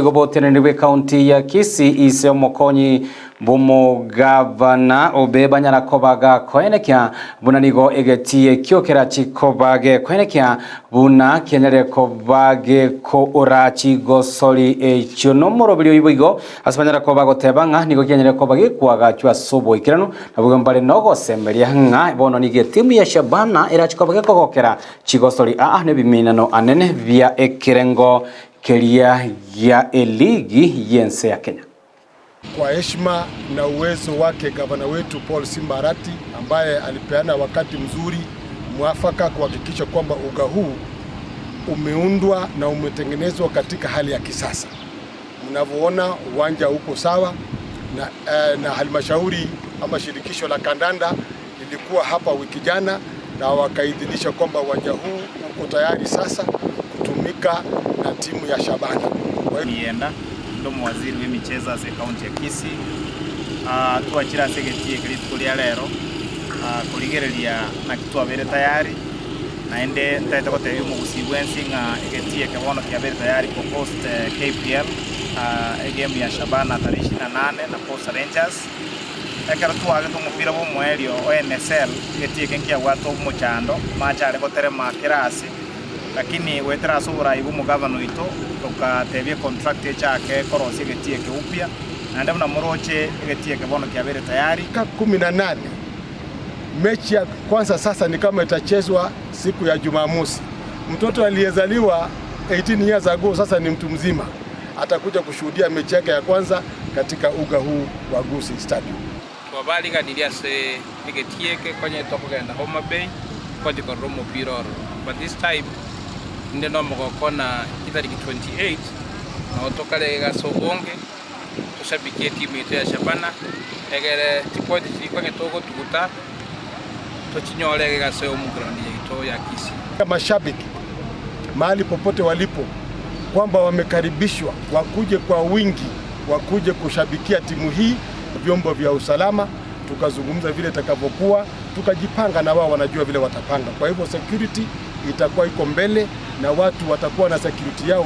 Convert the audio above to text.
Goboteneni bwe county ya Kisii ise omokonyi bw'omogavana obe banyara kobaga koenekia buna nigo egetie kio kobage koenekia buna kianyare kobage ko orachi gosori ekio nomorobiri oibo igo ase banyara koba goteba ng'a nigo kianyare kobage kwagachwa ase oboikeranu nabo mbare nogosemeria ng'a bono nigo etimu ya Shabana erachi kobage kogokera chigosori aa nebiminano anene bia ekerengo keria ya eligi yense ya Kenya. Kwa heshima na uwezo wake gavana wetu Paul Simba Arati ambaye alipeana wakati mzuri mwafaka kuhakikisha kwamba uga huu umeundwa na umetengenezwa katika hali ya kisasa. Mnavyoona uwanja uko sawa na halmashauri ama shirikisho la kandanda lilikuwa hapa wiki jana na wakaidhinisha kwamba uwanja huu uko tayari sasa kutumika na timu ya Shabana. Nienda ndo muwaziri w'emichezo ase county ya Kisii twachira ase egetie keri tukoria rero korigereria naki twabere tayari naende ntaete gotebia omogusii bwa ensi ng'a egetie eke bono kiabere tayari ko host KPL egame ya Shabana tarehe 28 na Posta Rangers. Ekero twagete omopira bwa omoerio o NSL egetie eke nkiabwate omochando machare goterema kerasi, lakini gwetera ase oborai bwa omogavana oito tokatebia contract echake korosia egetie eke upya naende buna moroche egetie eke bono kiabere tayari. 18 mechi ya kwanza sasa ni kama itachezwa siku ya Jumamosi. Mtoto aliyezaliwa 18 years ago sasa ni mtu mzima, atakuja kushuhudia mechi yake ya kwanza katika uga huu wa Gusii Stadium. Twabariganirie ase egetie eke konye tokogenda Homa Bay kwajikorera omopira oro, but this time inde nomogokona itariki 28 no tokarege ase obonge toshabikie etimu yetu ya Shabana egere chipointi chirikonye togotuguta tochinyore ege ase omuground yetu ya Kisii. Mashabiki mahali popote walipo kwamba wamekaribishwa wakuje kwa wingi, wakuje kushabikia timu hii. Vyombo vya usalama tukazungumza vile itakavyokuwa, tukajipanga na wao wanajua vile watapanga. Kwa hivyo security itakuwa iko mbele na watu watakuwa na security yao.